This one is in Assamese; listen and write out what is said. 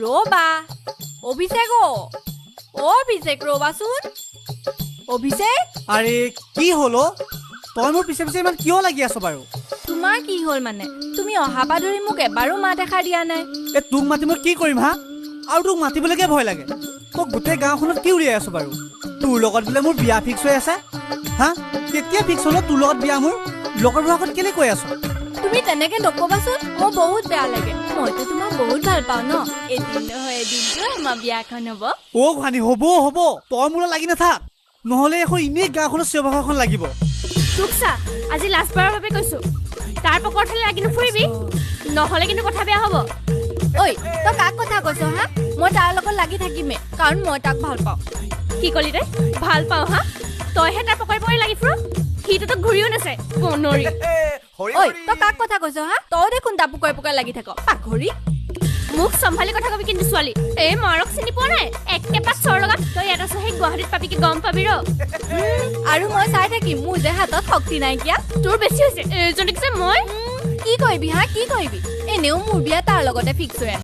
ৰ'বা অভিষেক, অ অভিষেক ৰ'বাচোন অভিষেক। আৰে কি হ'ল অ? তই মোৰ পিছে পিছে ইমান কিয় লাগি আছ বাৰু? তোমাৰ কি হ'ল মানে? তুমি অহা পা ধৰি মোক এবাৰো মাত এষাৰ দিয়া নাই। এই তোক মাতি মই কি কৰিম হা? আৰু তোক মাতিবলৈকে ভয় লাগে। তই গোটেই গাঁওখনত কি উলিয়াই আছ বাৰু? তোৰ লগত বোলে মোৰ বিয়া ফিক্স হৈ আছে। হা, কেতিয়া ফিক্স হ'ল তোৰ লগত বিয়া? মোৰ লগৰবোৰৰ আগত কেলে কৈ আছ? তুমি তেনেকে নকবাচোন, মোৰ বহুত বেয়া লাগে। মইতো তোমাক বহুত ভাল পাওঁ ন। এদিন নহয় এদিনতো আমাৰ বিয়াখন হ'ব। অ ঘানি, হ'ব হ'ব, তই মোলৈ লাগি নাথাক, নহ'লে এখন এনেই গাঁওখনত চিঞৰ বাখৰখন লাগিব। তোক চা, আজি লাষ্টবাৰৰ বাবে কৈছো, তাৰ পকৰ ফালে লাগি নুফুৰিবি, নহ'লে কিন্তু কথা বেয়া হ'ব। ঐ তই কাক কথা কৈছ হা? মই তাৰ লগত লাগি থাকিমেই, কাৰণ মই তাক ভাল পাওঁ। কি কলি তই? ভাল পাওঁ হা? তইহে তাৰ পকৰে পকৰে লাগি ফুৰ, সিটো তোক ঘূৰিও নাচায় বনৰী। ঐ তই কাক কথা কৈছ হা? তই দেখোন তাৰ পকৰে পকৰে লাগি থাক পাখৰি। মোক চম্ভালি কথা কবি কিন্তু ছোৱালী। এই মাৰক চিনি পোৱা নাই? একেপাত চৰ লগাত তই ইয়াত আছ, সেই গুৱাহাটীত পাবি কি গম পাবি ৰ। আৰু মই চাই থাকিম, মোৰ যে হাতত শক্তি নাইকিয়া। তোৰ বেছি হৈছে এইজনীক যে মই। কি কৰিবি হা, কি কৰিবি? এনেও মোৰ বিয়া তাৰ লগতে ফিক্স হৈ আছে।